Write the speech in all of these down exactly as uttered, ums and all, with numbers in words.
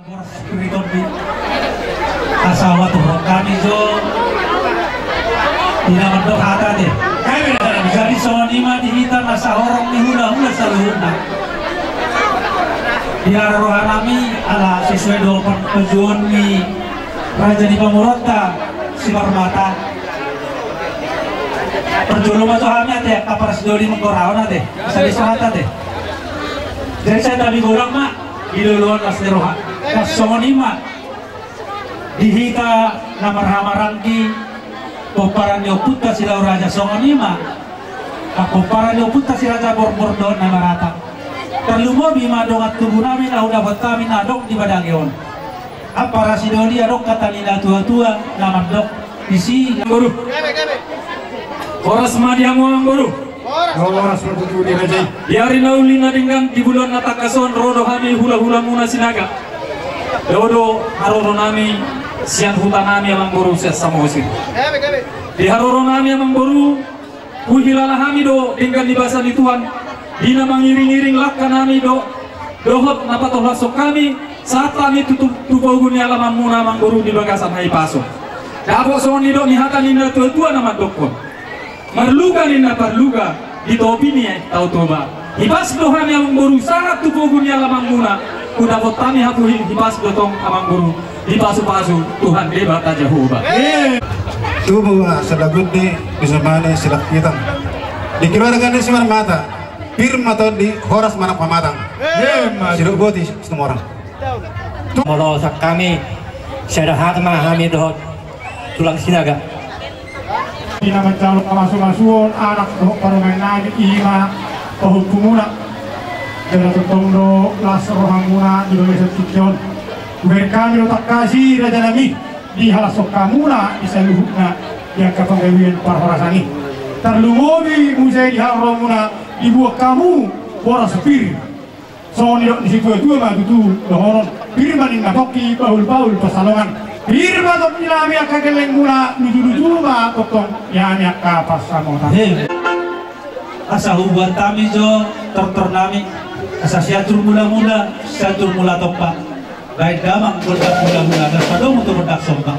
Spiriton di asa watur kami jo. Tidak mandok hata deh. Jadi songon i ma di hita na sahorong ni hulahula saluhutna. Di haroroan nami ala sesuai do pantujuon ni raja ni pamoruonta Simarmata. Parjolo ma jo hami ate angka parsidoli manggorahon ate. Sadi songon hata ate. Jadi sai tabi godang ma. Di loloan las ni roha. Na songon i ma di hita na marhahamaranggi pomparan ni ompunta Silau Raja songon i ma. Pomparan ni ompunta Si Raja Borbor dohot Namarata. Tarlumobi ma dongan tubu nami na hudapot hami na adong di badage on. Ampara sidoli adong hata ni natuatua na mandok disi. Amangboru. Horas ma di hamu amangboru. Horas ma tutu di raja i. Di ari na uli na denggan di bulan na tangkas on ro do hami hulahulamuna Sinaga. Dao do haroro nami sian huta nami amangboru sian Samosir. Di haroro nami amangboru. Huhilala hami do denggan ni basa ni Tuhan, di na mangiringiring langka nami do, dohot na patolhashon hami, sahat hami tu, tu, tu pogu ni alamanmuna amangboru di bagasan hahipason. Dapot songon nidok ni hata ni natuatua na mandokkon. Marluga ninna parluga, di topi ni Tao Toba. Hipas do hami amangboru sahat tu pogu ni alamanmuna, hudapot hami hapuhin hipas do tong amangboru. Dipasupasu Tuhan Debata Jahowa. Tubu ma silagundi, bisa mane silak kita. Di keluarga ni Simarmata, pir ma tondi, horas ma nang pamatang. Sidok boti Situmorang. Molo sian hami, sada hata ma hami dohot tulang Sinaga. Di na manjalo pamasumasuon anak dohot parumaen nami i ma pahompumuna. Jala tongtong do las rohamuna di bagasan tingki on. Hubereng hami do tangkas i raja nami, dihalashon hamuna di saluhutna di angka panggabean parhorasan i. Tarlumobi muse di haroromuna dibuat hamu boras pir. Songon nidok ni situatua ma tutu dohonon, pir ma ninna pongki, pahulpahul pansalongan. Pir ma tondi nami angka gellengmuna, lujuluju ma tongtong di hami angka pansamotan. Asa hubuat hami jo tortor nami, asa Sianjur Mulamula, Sianjur Mulatompa. Baen damang gondang mulamula, na padomu tu gondang somba.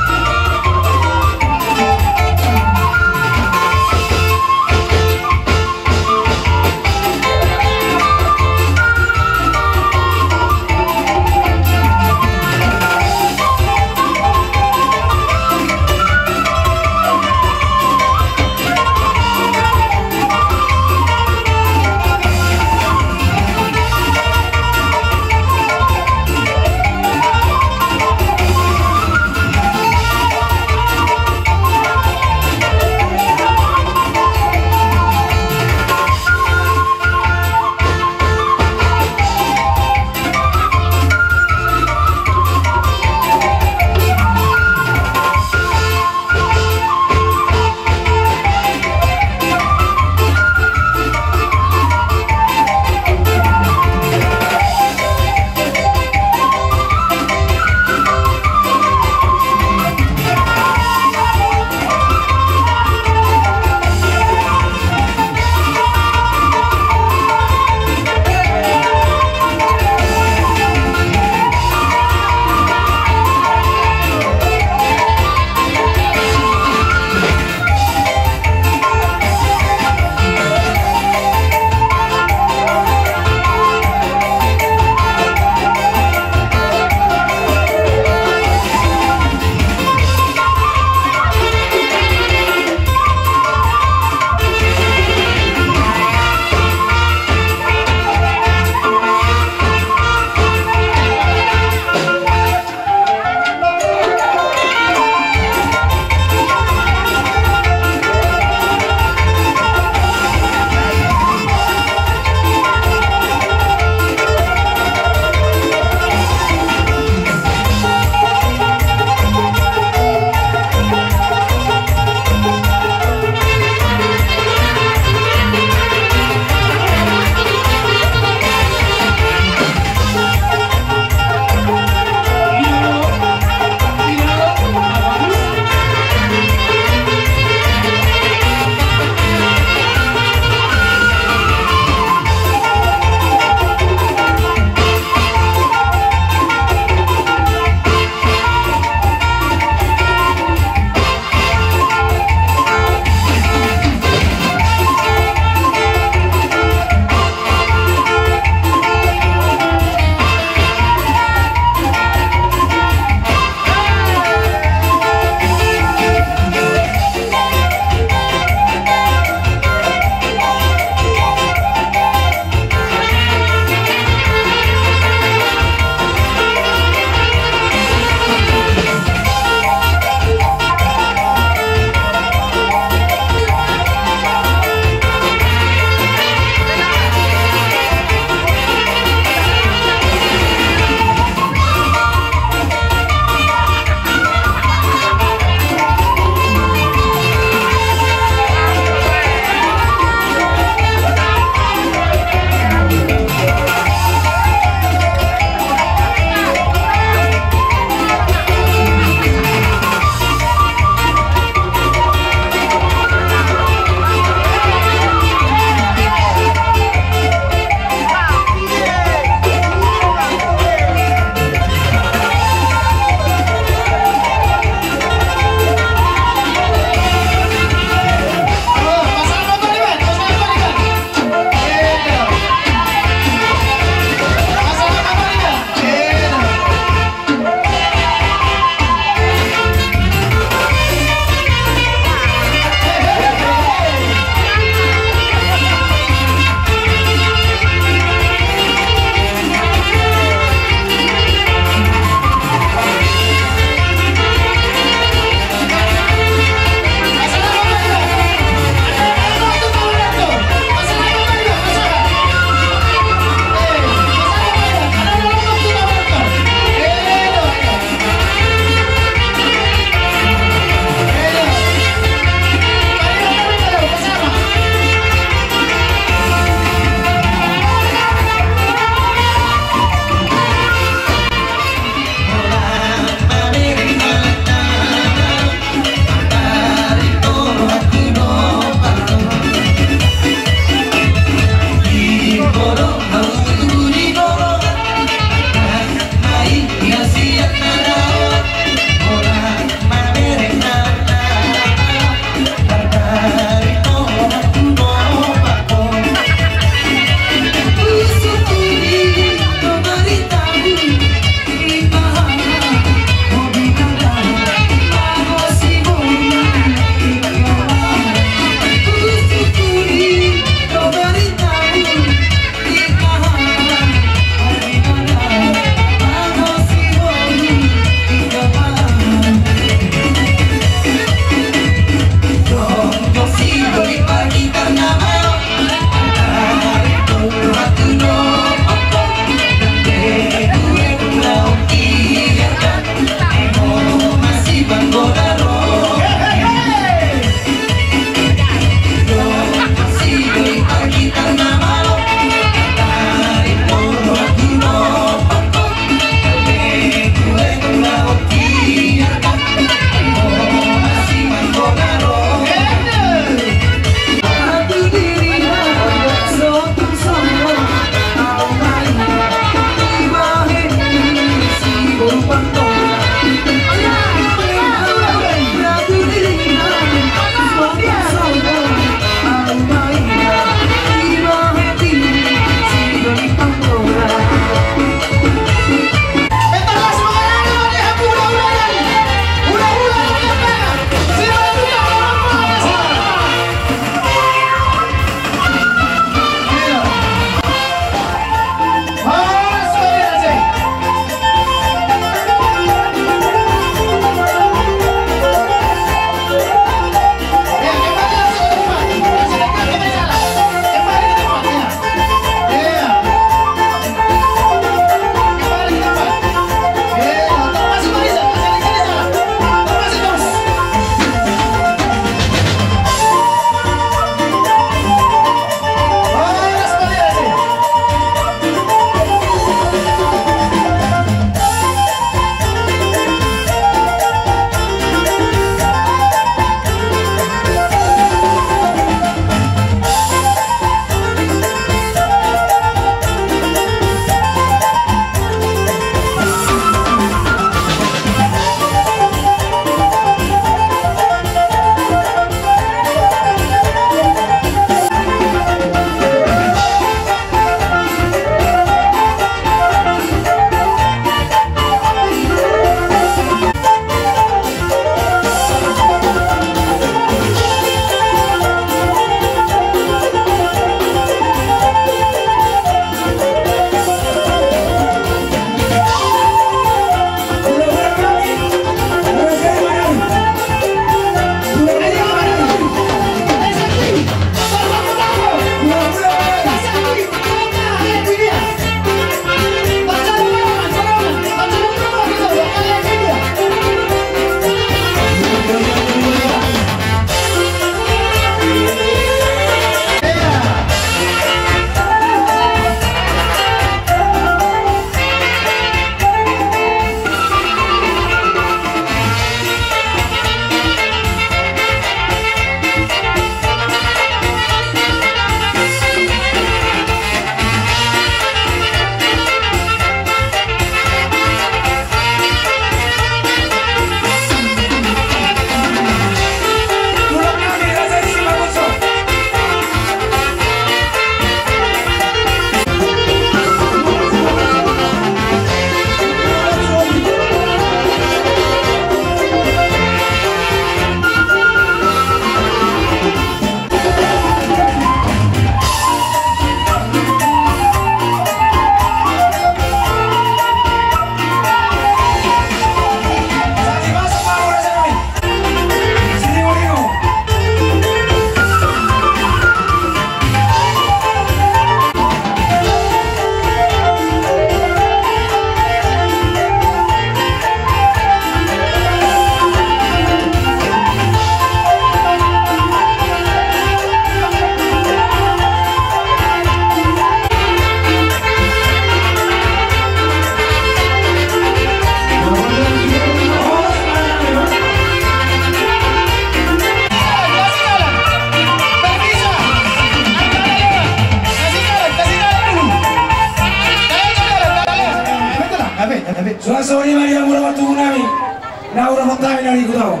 Hami na di huta on.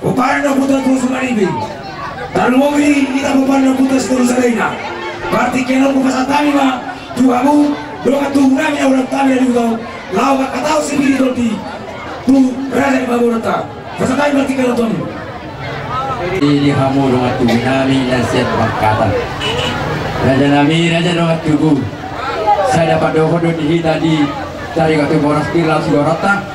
Pomparan ni ompunta Tulang Sumanipi. Tarlumobi hita pomparan ni ompunta Sitolusadaina. Martingkian on hupasahat hami ma tu hamu dongan tubu nami na hudok hami na di huta on. Laho mangkatahon sipir ni tondi tu raja ni pamoruonta. Pasahat hami martingkian on tu hamu. Di hamu dongan tubu nami na sian Bangkata. Raja nami, raja dongan tubu. Sai dapat dohot do di hita di sariga tu boras pir laos di goranta.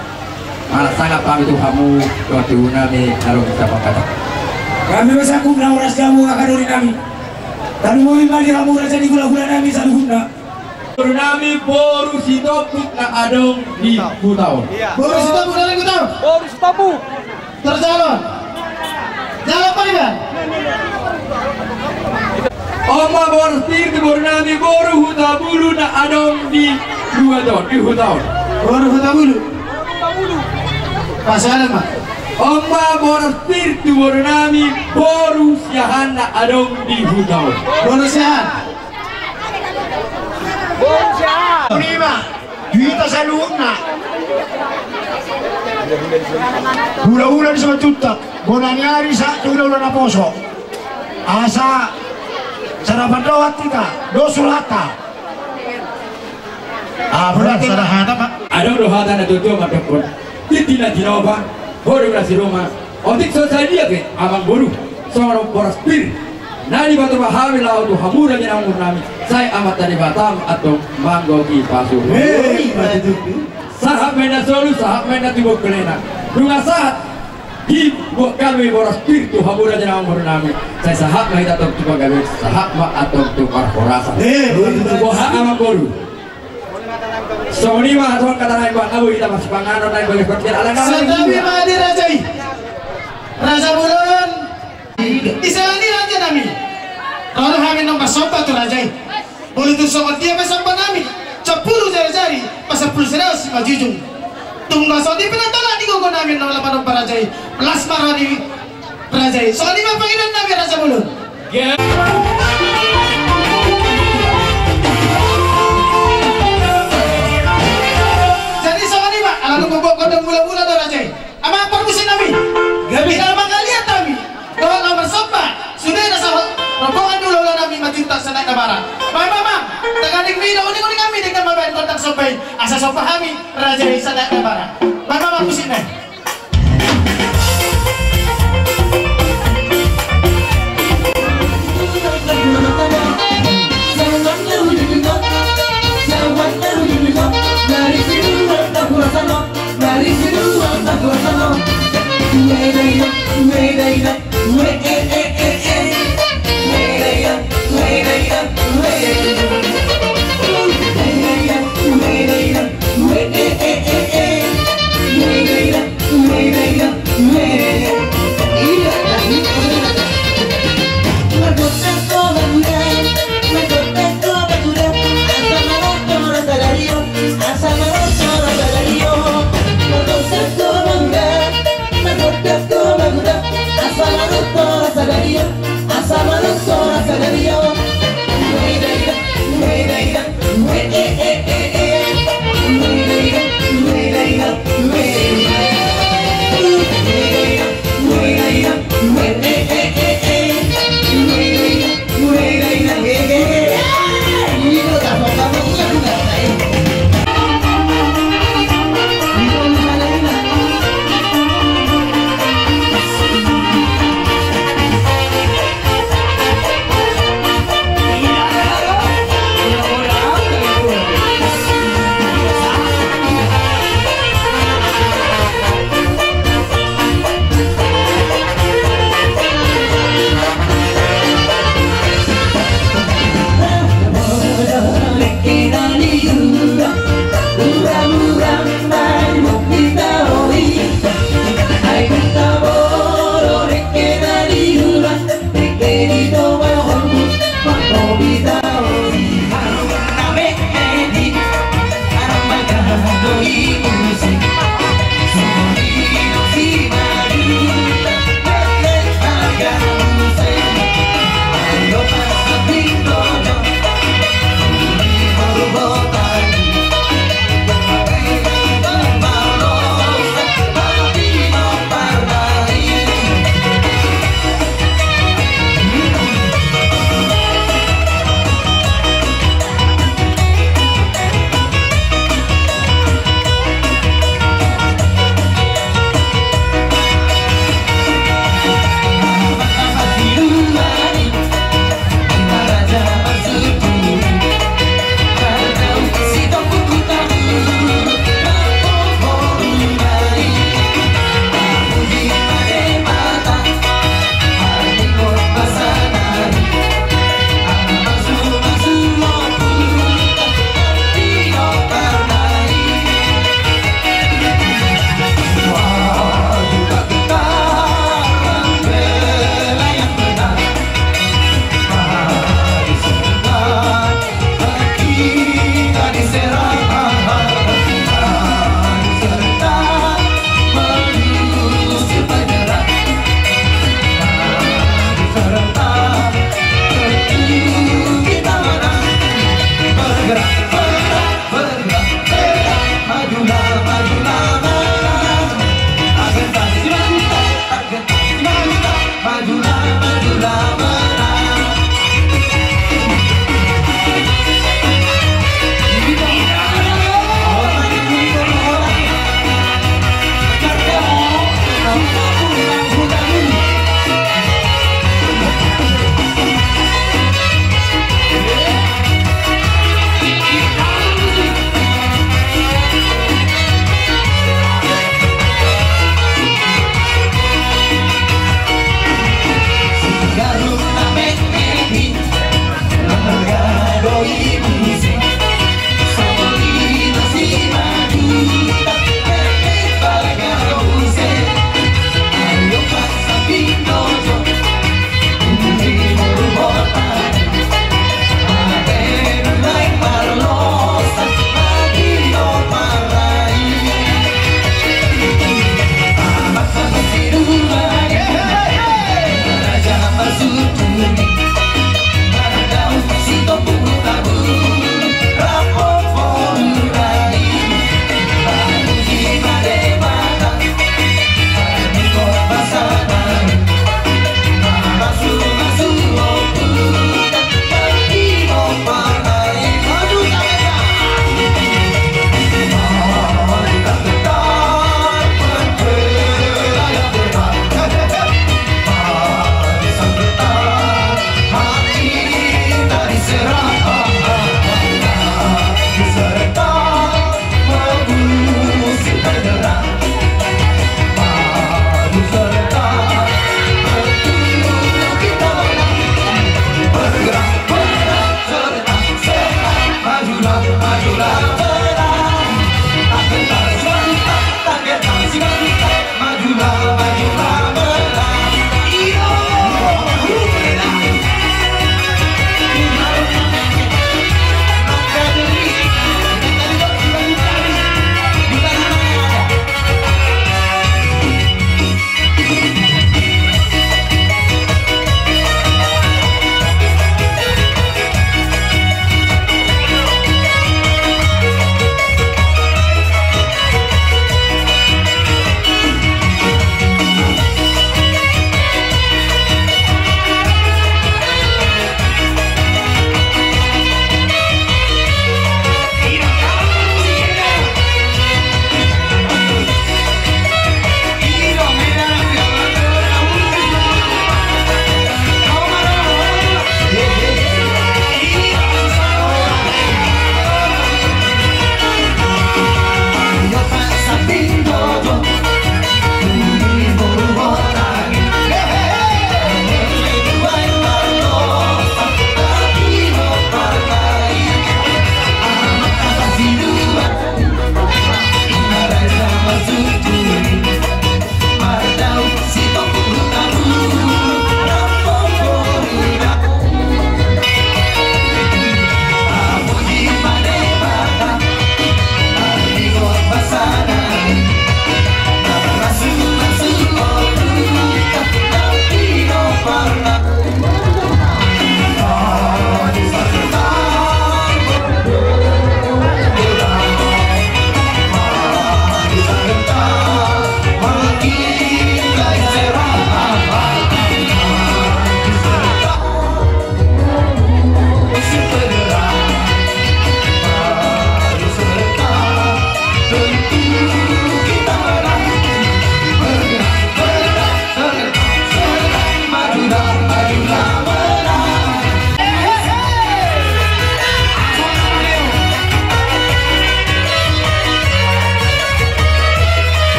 Manang sangap hami tu hamu dongan tubu nami na ro di Bangkata. Hami ma sanggup na horas di hamu angka doli nami. Tarlumobi ma di hamu raja ni hulahula nami saluhutna. Boru nami boru Sitompuk na adong di huta on. Boru Sitompuk na adong di huta on. Boru Sitompuk. Terjalo. Jalo pariban. On ma boras pir tu boru nami boru Hutabulu na adong di huta on, di huta on. Boru Hutabulu. Pasahat ma. On ma boras pir tu boru nami boru Siahaan na adong di huta on. Boru Siahaan. Songon i ma tu hita saluhutna. Hulahula ni Simanjuntak, bona ni ari sahat tu hulahula naposo. Asa sarapan dohot hita dos rohanta. Ah, berarti sada hata, Pak. Adong do hata na tuatua mandokkon: Tintin na tinopa, hodong na siroma. Otik so sadia pe amang boru, songon on boras pir na dipatupa hami laho tu hamu raja ni amangboru nami, sai Amanta Debata ma antong manggohi pasupasu. Hei, maju. Sahat ma inna solu, sahat ma inna tu bongkolna. Nunga sahat dibuat hami boras pir tu hamu raja ni amangboru nami, sai sahat ma hita antong tu panggabean, sahat ma antong tu parhorasan. Hei, maju. Boha amang boru. Songon i ma hata hata nai, boi hita marsipanganon nai, boi. Santabi ma di raja i. Raja bolon. Di siala ni raja nami. Ro do hami naung marsomba tu raja i. Molo tung songon dia pe somba nami, sampulu jari-jari, pasampulu siraus simanjujung. Tung songon dia pe na tolap ni gogo nami naung laho manomba raja i. Las ma roha ni raja i. Songon i ma pangidoan nami raja bolon. Jadi songon i ma, ala dung gogo gondang mula-mula do raja i. Amang parmusik nami. Gabe. Di dalam mangaliat nami. Dohot laho marsomba. Sude na sahat rombongan ni hulahula nami Manjuntak Siahaan na bara. Baen ma amang, taganing mida uning-uning nami denggan ma baen gondang somba i. Asa somba hami raja i Siahaan na bara. Baen ma amang musik nai.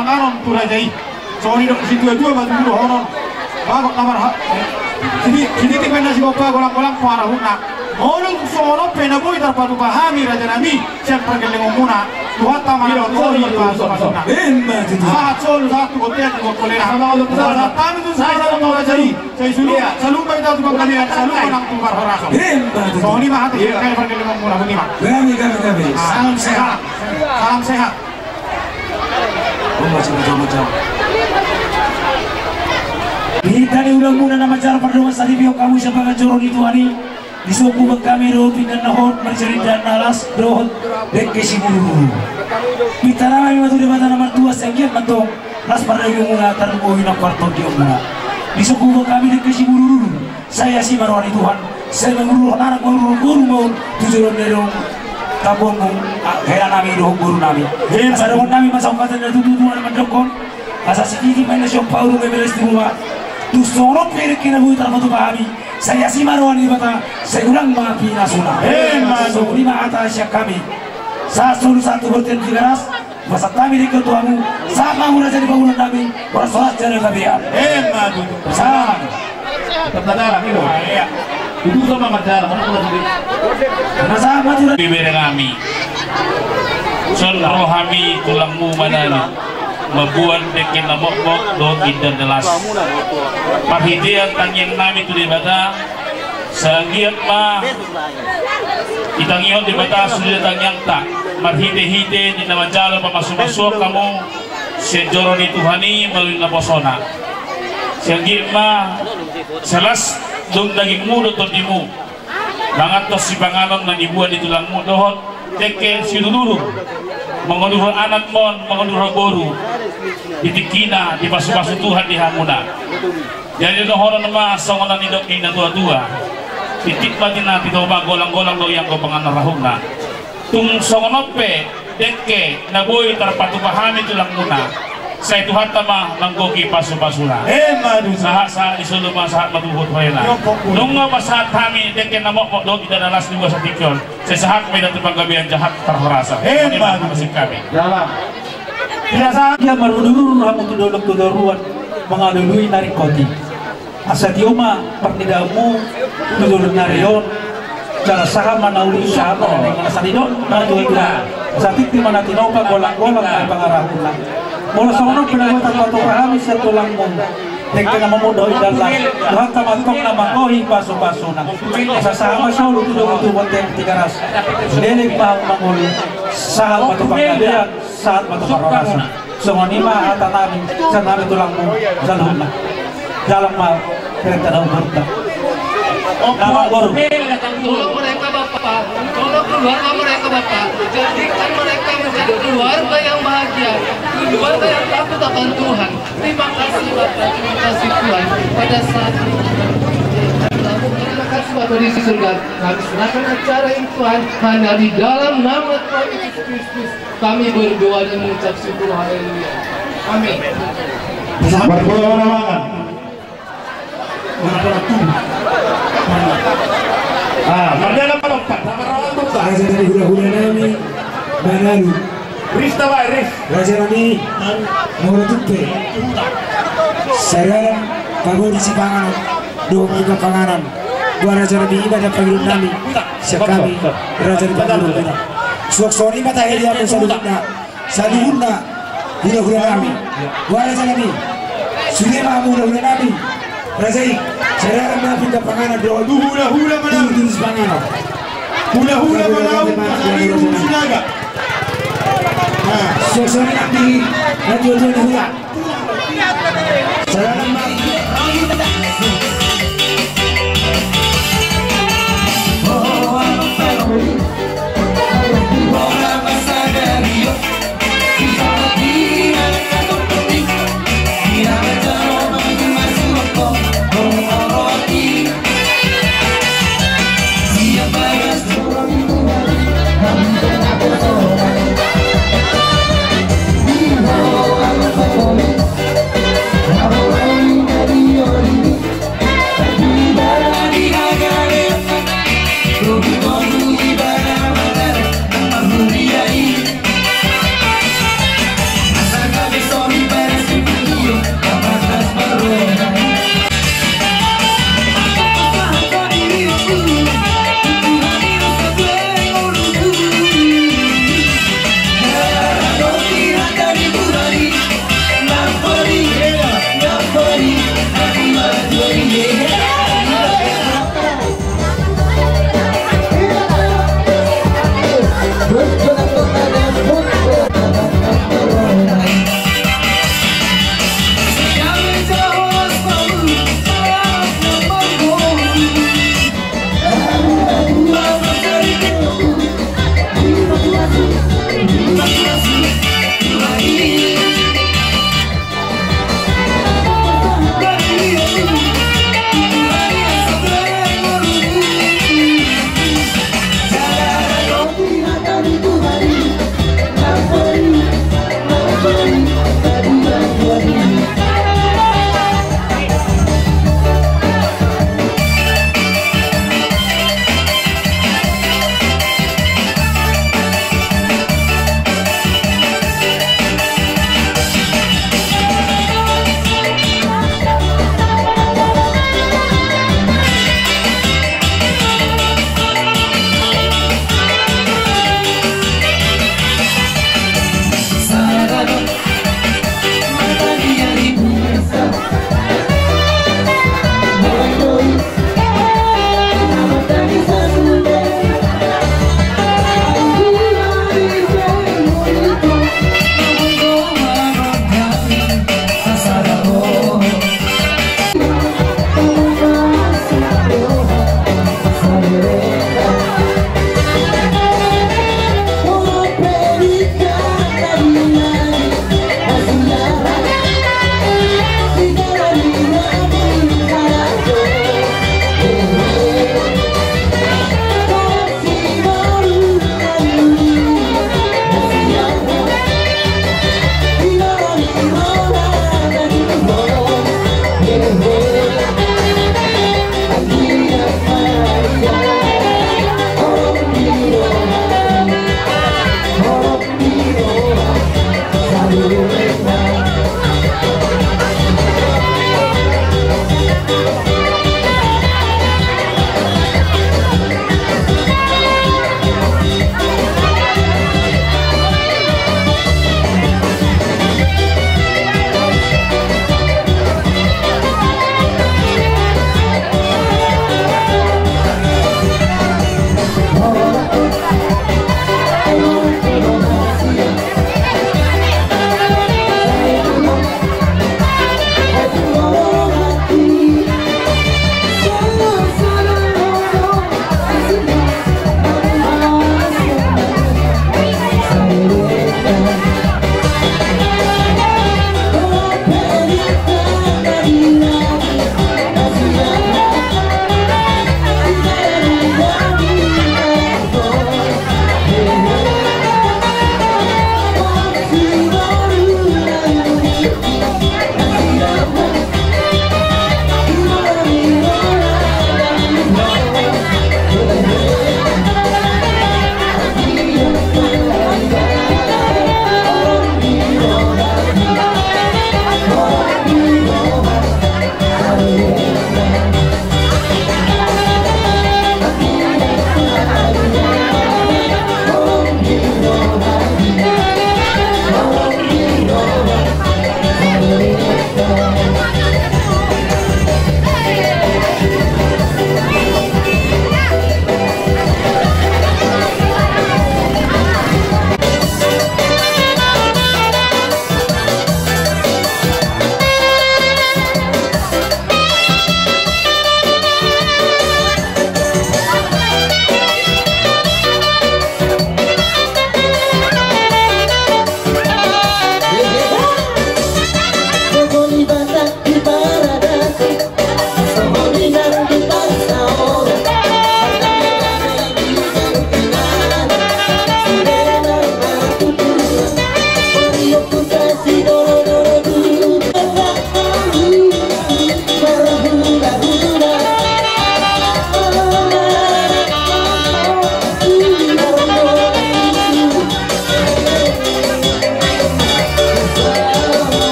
panganon tu raja i. Songon i didok situa-tua, batu buruhonon. Bagot na marha-, siti-, sititi pe na sibomba, golang-golang pangarahutna. Molo songon on pe na boi tarpatupa hami, rajanami, sian pargellengonmuna, Tuhanta ma na manggohi pasupasuna. Emma tutu. Sahat solu, sahat tu bontean, tu bongkolena. Sahat hami tu, sahat tu raja i. Sai saluhut, saluhut ma hita tu panggabean, saluhut ma nang tu parhorasan. Emma tutu. Songon i ma hata sian hami pargellengonmuna, songon i ma. Gabe, gabe, gabe. Ah. Salam sehat. Salam sehat. Hita ni hulahula na manjalo pardongan saripeon hamu sian bagas joro ni Tuhan i. Disungkun hami do pinggan na hot marsirindahan na las dohot dengke sibururu. Pinta damang ma tu Debata na martua, sai anggiat ma antong las pardagingonmuna, tarlumobi nang partondionmuna. Disungkun hami dengke sibururu. Sai asi ma roha ni Tuhan, sai manguruhon anak, manguruhon boru ma on tu joloan ni adong, tampuonmu, ah, hela nami dohot boru nami. Asa dohonon nami ma sahat hata na tutu, Tuhan mandokkon. Asa sititi ma inna siompa, ulu ma ibana istiri ma. Tung songon on pe dengke na boi tarpatupa hami, sai asi ma roha ni Debata, sai godang ma pinasuna. Emma tutu. Songon i ma hata sian hami. Sahat solu, sahat tu bontean, Tigaras. Pasahat hami dengke on tu hamu, sahat ma hamu raja ni pangula nami, horas-horas jala gabean. Emma tutu. Salam. Tetap dalam, Ibu. Ah, iya. Ibu sama Madara, mana pula sini? Pasahat ma tu raja. Bibir kami. Son rohami tulangmu mananu. Mamboan dengke na mokmok dohot indahan na las. Marhitean tangiang nami tu Debata. Sai anggiat ma ditangihon Debata sude tangiangta, marhite-hite di na manjalo pamasumasuon hamu sian joro ni Tuhan i melalui naposona. Sai anggiat ma sai las dung dagingmu dohot tondimu mangan tonsi panganon na niboan ni tulangmu dohot dengke sibururu, manguruhon anak ma on, manguruhon boru, di tingkina dipasupasu Tuhan di hamuna. Jadi dohonon ma songon na nidok ni na tuatua: Titik ma tinanti, titop ma golang-golang, do i anggo panganon rahutna. Tung songon on pe dengke na boi tarpatupa hami tulangmuna, sai Tuhanta ma manggohi pasupasuna. Emma tutu. Sahat, sahat ni solu ma, sahat ma tu hutena. Nunga pasahat hami dengke na mokmok dohot indahan na las di bagasan tingki on, sai sahat ma hita tu panggabean jala parhorasan. Emma tutu. Ima na sian hami. Dalam. Biasa dia marurururu hamu tu dolok tu toruan, mangalului na ringkot i. Asa tio ma parnidaanmu tu dolok nari on. Jala sahat ma na uli, sahat ma na denggan, asa didok na tuatua: Asa titik ma na tinopa, golang-golang ma pangarahutna. Molo songon on pe na boi tarpatupa hami sian tulangmu, dengke na mokmok dohot indahan las, Tuhanta ma antong na manggohi pasupasuna. Asa sahat ma solu tu dolok tu bontean, Tigaras. Leleng ma hamu mangolu, sahat ma tu panggabean, sahat ma tu parhorasan. Songon i ma hata nami sian hami tulangmu saluhutna. Dalam ma perintah na umurta. Nama guru. Tolong mereka, Bapak. Tolong keluarga mereka, Bapak. Jadikan mereka menjadi keluarga yang bahagia, keluarga yang takut akan Tuhan. Terima kasih, Bapak. Terima kasih, Tuhan. Pada saat ini, terima kasih, Bapak di surga. Kami serahkan acara ini, Tuhan, hanya di dalam nama Tuhan Yesus Kristus. Kami berdoa dan mengucap syukur, haleluya. Amin. Berdoa, mana mangan? Mana mangan tuh? Ah, mana ada apa, Pak? Sama rawat tuh, Pak. Raja dari hula-hula nami, mana lu? Rista, Pak, Ris. Raja nami, mana tuh, Pak? Saya, kamu di Sipangan, dong, buka panganan. Gua raja nami, iba ada panggilan nami. Siap kami, raja di panggilan nami. Suak soni mata heli aku saluhutna. Saluhutna, hula-hula nami. Wala jala ni. Sude ma hamu hula-hula nami. Raja i, sada ma pinta panganan dohot. Tu hula-hula ma na. Tu, tu panganan. Hula-hula ma na. Hula-hula ma na. Sosona nami, na tua-tua ni hula.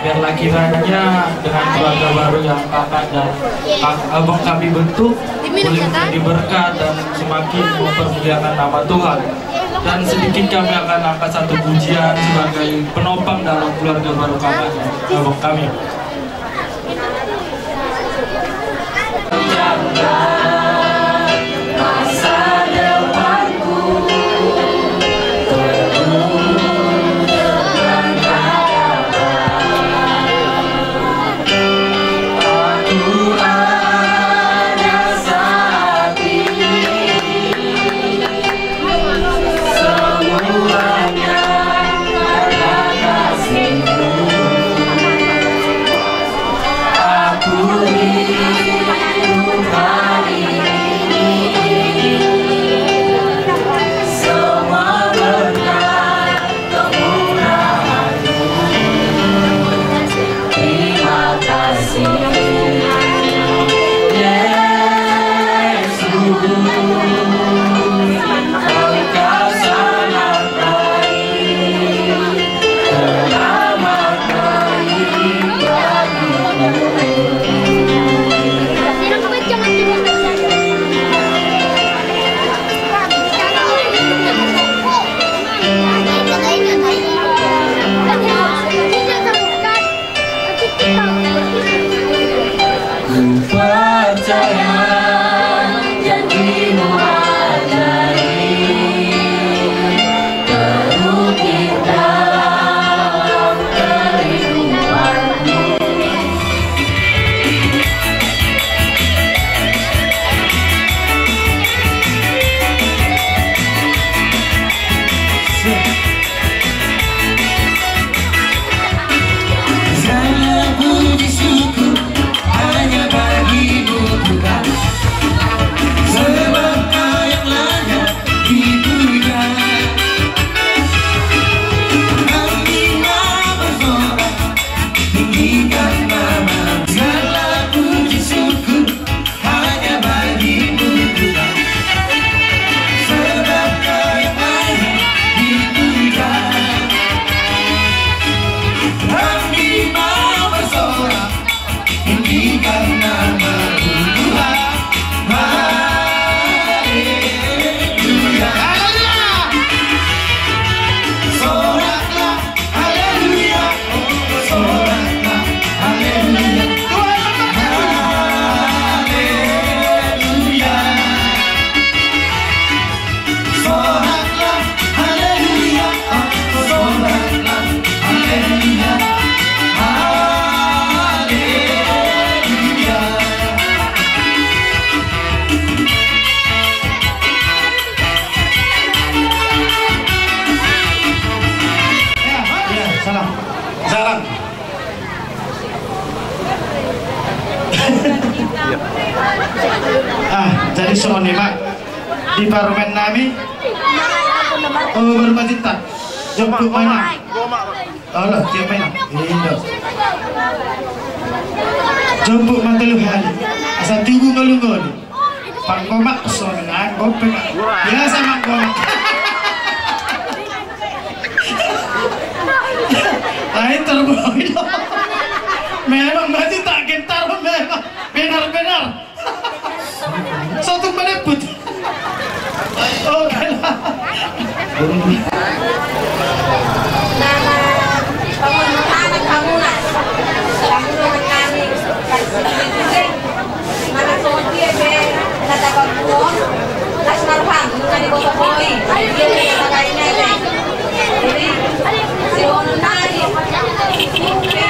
Biarlah kiranya dengan keluarga baru yang kakak dan abang kami bentuk boleh menjadi berkat dan semakin mempermuliakan nama Tuhan. Dan sedikit kami akan angkat satu pujian sebagai penopang dalam keluarga baru kakak dan abang kami. Di parumaen nami. O, baru macinta. Jomput ma inang. Olo, tiop ma inang. Indo. Jomput ma tolu hali. Asa tubu ngolu-ngolu. Panggomak sonang gope. Biasa manggomak. Ai terboi do. Memang macinta gentar memang. Benar-benar. Sotung maneput. Oke lah. Nama pengurus anak pengurus. Pengurus kami. Mana soal dia be. Kata Papua. Las marham. Nunga diboto boi. Dia be kata kainnya be. Jadi, si Ono nari. Pengantin kedua.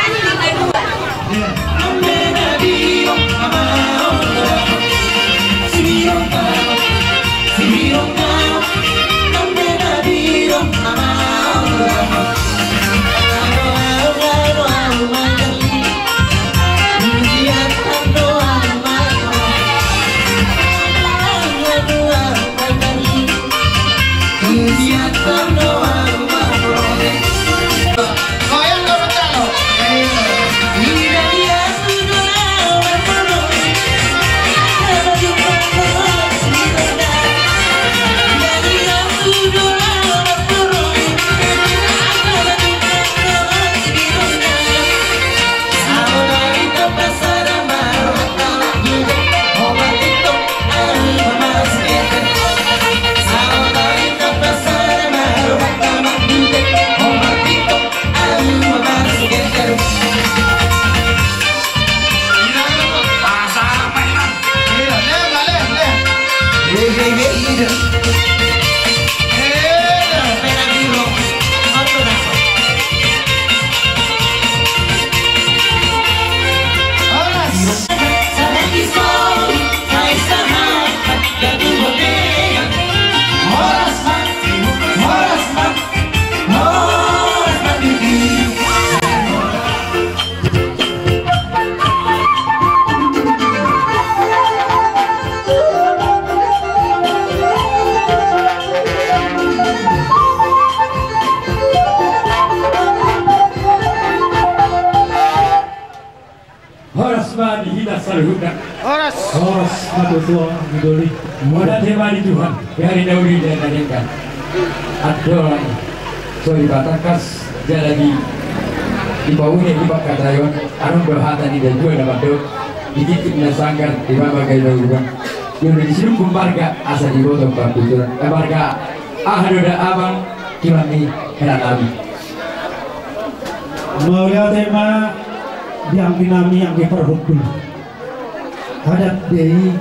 Horas ma di hita saluhutna. Horas. Horas ma tu Tuhan di doli. Mauliate ma di Tuhan di ari na uli di ari na denggan. Andorang so dibatangkas jala di, dipaune di pangkataion, adong do hata ni natuatua na mandok, di tingki na sanggar di mamaga i na uruan. Jolo di sidung kumbarga asa diboto partuturan. Kumbarga aha do da abang tulang ni hela nami. Mauliate ma di anggi nami anggi parhundul. Adat do i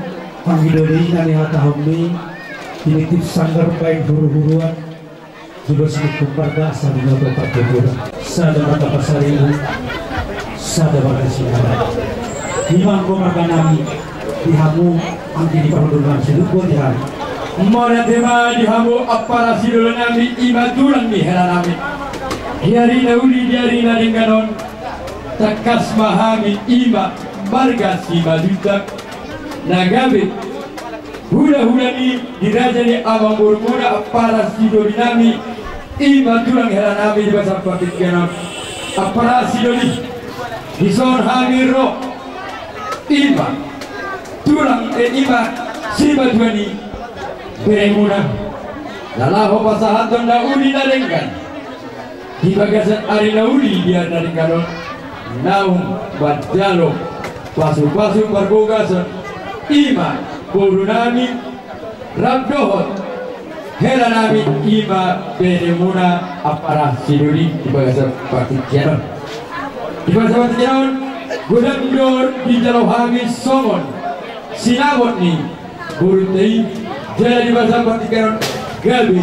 anggi doli na nihatahonmi, tinitip sanggar baen huruhuruan, jolo sidung kumbarga asa diboto partuturan. Sada marga Pasaribu, sada marga Sinaga. Ima anggo marga nami di hamu anggi ni parhundul nami sidung boti hami. Mauliate ma di hamu ampara sidoli nami ima tulang ni hela nami. Di ari na uli di ari na denggan on. Tangkas ma hami ima marga Simanjuntak na gabe hulahula ni di raja ni amangborumuna ampara sidoli nami ima tulang hela nami di bagasan partingkian on. Ampara sidoli, dison hami ro ima tulang, eh, ima simatua ni beremuna na laho pasahathon na uli na denggan. Di bagasan ari na uli di ari na denggan on, naung manjalo pasupasu parbagason ima boru nami rap dohot hela nami ima beremuna ampara sidoli di bagasan partingkian on. Di bagasan partingkian on, godang do dijalo hami songon sinamot ni borunta i, jala di bagasan partingkian on gabe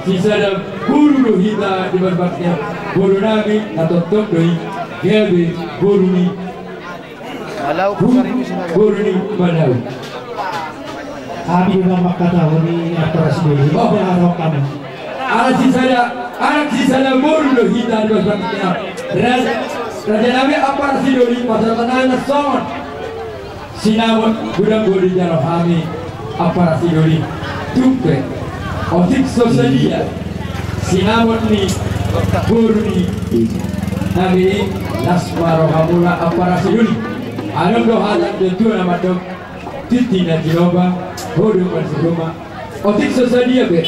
sisada boru do hita di bagasan partingkian on. Boru nami na tongtong do i gabe boru ni Malau, boru ni Malau. Hami do na mangkatahon i ampara sidoli. Oh. Ala sisada, ala sisada boru do hita di bagasan partingkian on. Raja, raja nami ampara sidoli, pasahaton nami na songon sinamot godang do dijalo hami ampara sidoli. Tung pe, otik so sadia sinamot ni boru ni nami i, las ma rohamuna ampara sidoli. Adong do hata ni natuatua na mandok, tintin na tinopa, huduma ni si huma. Otik so sadia pe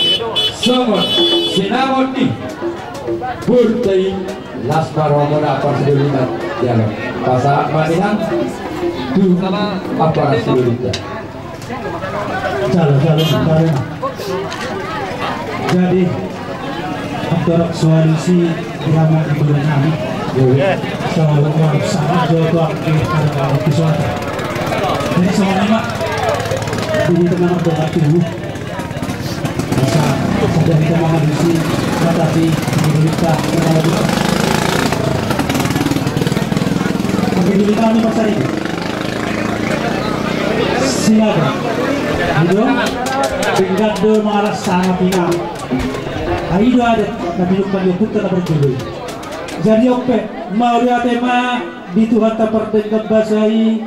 songon sinamot ni borunta i, las ma rohamuna ampara sidoli. Jalo, pasahat ma inang tu ampara sidolinta. Jalo, jalo, jalo. Jadi, andorang so alusi di hama di bulan nami. Selalu orang sangat jauh tuan di hadapan di suatu. Jadi, sama lima. Jadi, tenang, berdoa dulu. Bisa, sudah kita mengalusi, tetapi, kita mengalusi. Oke, dulu kami pasal ini. Siapa? Ido, denggan do mangalap sama pinang. Ai ido adat, na pinungka ni ompunta na parjolo i. Jadi on pe, mauliate ma di Tuhanta pardenggan basa i,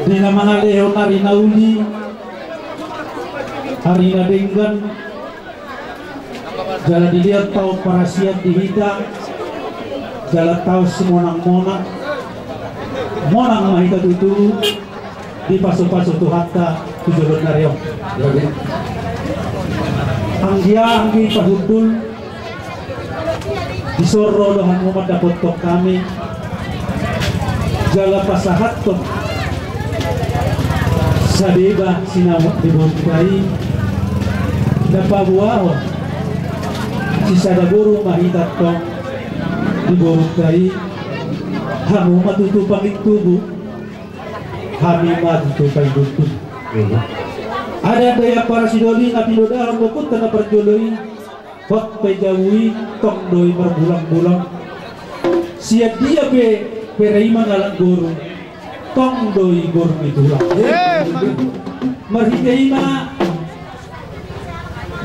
di na mangalehon ari na uli, ari na denggan, jala dilehon taon parasian di hita, jala taon simonangmonang. Monang ma hita tutu dipasupasu Tuhanta tu joloan ni ari on. Anggia, anggi parhundul, di son ro do hamu mandapothon hami, jala pasahathon sadeba sinamot ni borunta i, na paboahon sisada boru ma hita tong di borunta i. Hamu ma tutu pangintubu, hami ma tutu pangintubu. Adat dohot adat parsidoli na pinodahon ompunta na parjolo i, hot pe jabu i, tong do i margulanggulang. Sian dia pe bere i mangalap boru, tong do i boru ni tulang. Marhite i ma,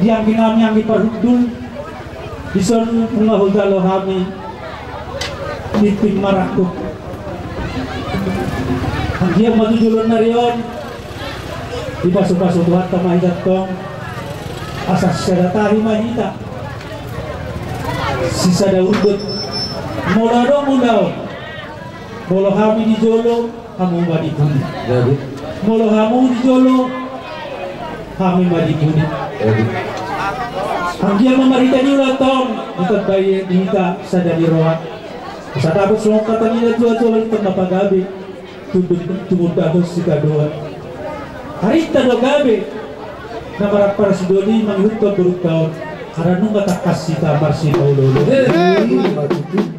di anggi nami, anggi parhundul, di son nunga hujalo hami tintin marangkup. Anggiat ma tu joloan ni ari on dipasupasu Tuhanta ma hita tong, asa sisada tahi ma hita, sisada undut. Molo adong ulaon, molo hami di jolo, hamu ma di pudi. Molo hamu di jolo, hami ma di pudi. Anggiat ma marhite ni ulaon on ditambai di hita sada ni roha, asa dapot songon hata ni natuatua, tong na pagabe, tumundalhon sitadoan. Arinta do gabe na marampara sidoli mangihuthon borunta on, harana nunga tangkas hita marsipaoloolo.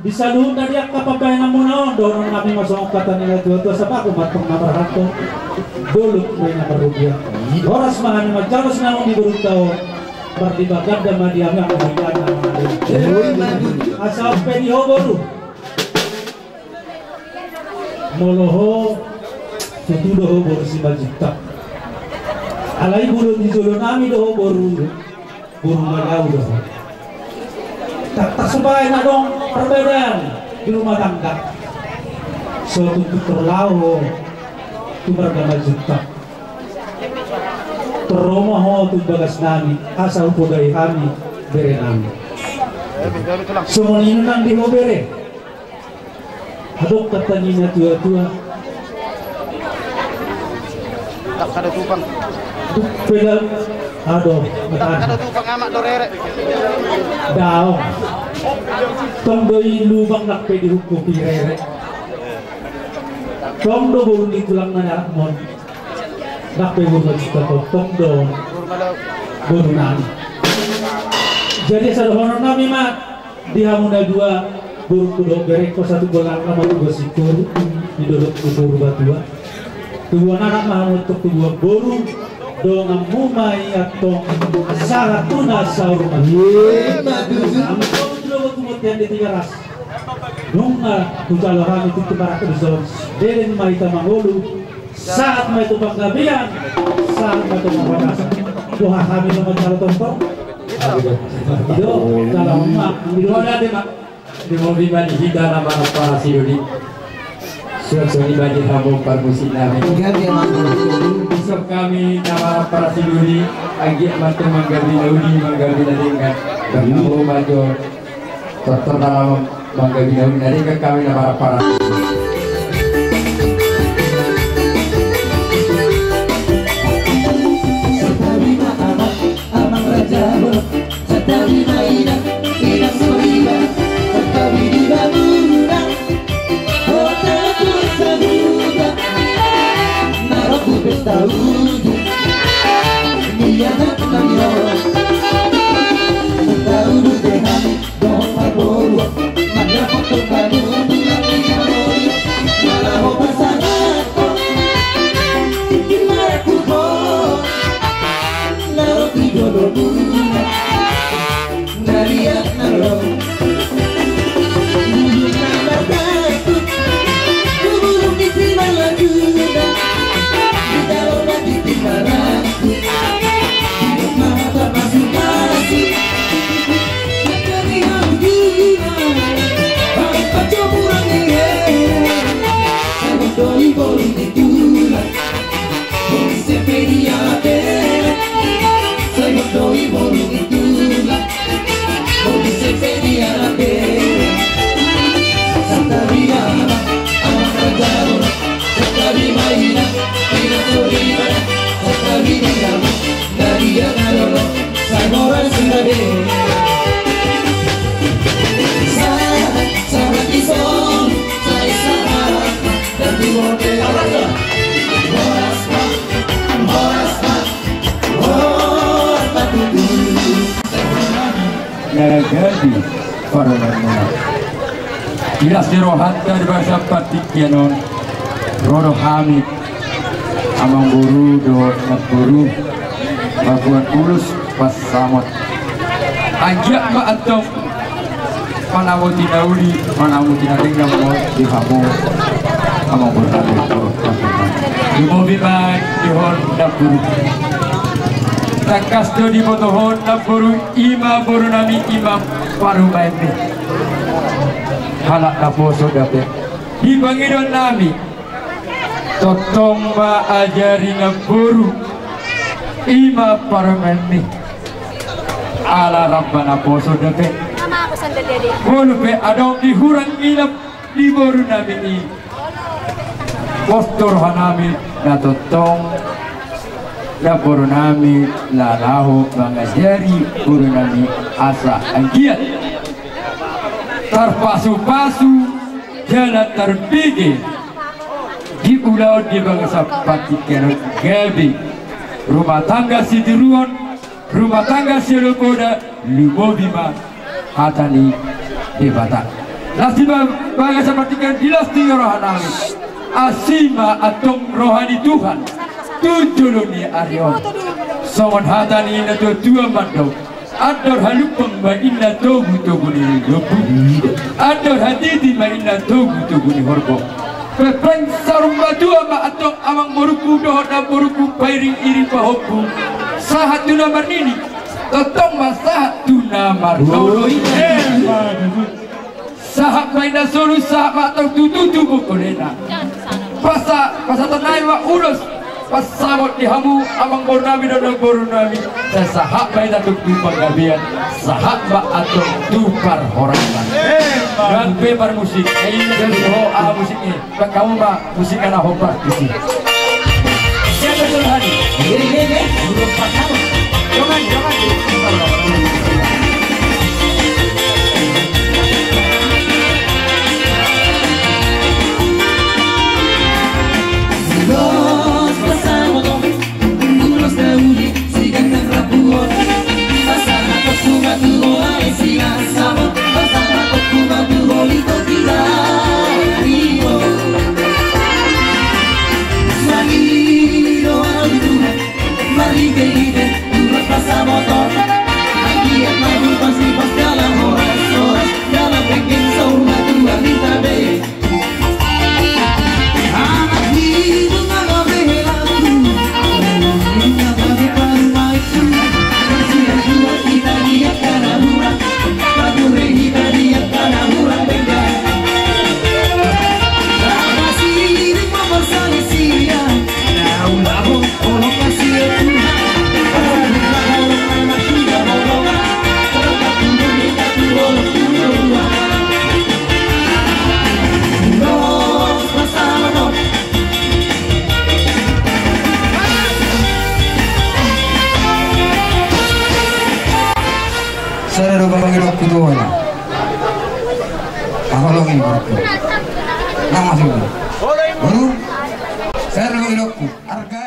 Di saluhutna di angka pambahenanmuna on, dohonon nami ma songon hata ni natuatua, sapaku ma tong na marhalto, dolok ma i na marrugian. Horas ma hami manjalo sinamot ni borunta on, marlipatganda ma di hami angka na mangalehon. Asa on pe di ho boru. Molo ho, tutu do ho boru Simanjuntak. Alai molo di jolo nami do ho boru, boru Malau do ho. Tangkas baen adong perbedaan di rumah tangga, so tutu tor laho ho tu marga Manjuntak. Tor ro ma ho tu bagas nami, asa hupodai hami bere nami. Songon i nang di ho bere. Adong hata ni natuatua. Tak ada tupang. Peda, aduh, tak ada tupang amak do rere. Daong. Tong do i lubang nang pe dihungkupi rere. Tong do boru ni tulang na narakmon. Nang pe boru na jita tong do boru nami. Jadi asa dohonon nami ma. Di hamu na dua, borungku dohot berengku, satu golarna ma tubuan singkoru, di dolokku Purbatua. Tubuan anak ma hamu tong tubuan boru, donganmu ma i antong sahat tu na saur matua. Ima tutu. Hamu tong tubuan tumut yang di Tigaras. Nunga hujalo hami tintin marangkup dison, leleng ma hita mangolu. Sahat ma i tu panggabean, sahat ma i tu panggabean. Boha hami na manjalo tongtong. Ido, dalam ma, ido ada de ma. Di mobil ma di hita na marampara sidoli. Suang songon i ma di hamu parmusik nami. Gabe ma. Hami na marhaha parasiduan i, anggiat ma antong manggabe na uli, manggabe na denggan. Bertemu ma jo. Tortor na lamang manggabe na uli, na denggan hami na marhaha parasiduan i. Santabi ma amang, amang raja bolon. Santabi ma inang, inang soripada. Santabi di hamuna. Hota tu saluhutna na ro tu pesta uju. Nian na niro. Santabi di hami. Dohot parboruon, mandapothon pangunjunan di na morion, na laho pasahathon tingki marangkup on, na ro tu jolomuna, na liat na ro. Bulung na martangkup, bulung ni si marlajuna, di jalo na di si marangkup. Santabi ma amang, amang raja bolon. Santabi ma inang, inang soripada. Santabi di hamu na liat na lolo, sai horas ma di. Sahat, sahat di son, sai sahat ma. Horas ma, horas ma, horas ma tutu. Na gabe parumaenmuna. Di las ni rohanta di bagasan partingkian on, ro do hami, amangboru dohot namboru, mamboan ulos pansamot. Anggiat ma antong manamoti na uli, manamoti na denggan ma di hamu, amangboru nami. Lumobi ma di ho namboru. Tangkas do diboto ho namboru, i ma boru nami, i ma parumaenmi. Halak naposo dope. Di pangidoan nami, tongtong ma ajari namboru, i ma parumaenmi. Ala ramba naposo dope. Molo pe adong di hurang inap di boru nami i, pos do roha nami na tongtong namboru nami na laho mangajari boru nami asa anggiat tarpasupasu jala tarbege di ulaon di bagasan partingkian on, gabe rumah tangga sitiruon, rumah tangga siolopoda, lumobi ma hata ni Debata. Las di ba-, bagasan partingkian on, di las ni roha nami, asi ma antong roha ni Tuhan tu jolo ni ari on. Songon hata ni natuatua mandok, andor halumpang ma inna togutogu ni lombu, andor hatiti ma inna togutogu ni horbo. Pepeng saur matua ma antong amangborungku dohot namborungku, pairingiring pahompu, sahat tu na marnini, tongtong ma sahat tu na marnono. Sahat ma inna solu, sahat ma antong tutu tu bongkolena. Pasa, pasahaton nami ma ulos pansamot di hamu amangboru nami dohot namboru nami. Sai sahat ma hita tu panggabean, sahat ma antong tu parhorasan. Emma. Dohot pe parmusik, eh, inna solu ho, ah, musik i. Baen hamu ma musik na hombar tusi. Siapa tu rohani? Hei, hei, hei. Dongan, dongan. Ulos pansamot on, ulos na uli, siganjang rambu on. Pasahaton ma tu ho, ale si na samo. Pasahaton ma tu ho, lito tira, lito. Sangin do alu Tuhan, marhite-hite Sada do pangidokku tu ona. Aholongi boru. Nang masuk. Boru. Sada do pangidokku. Arga.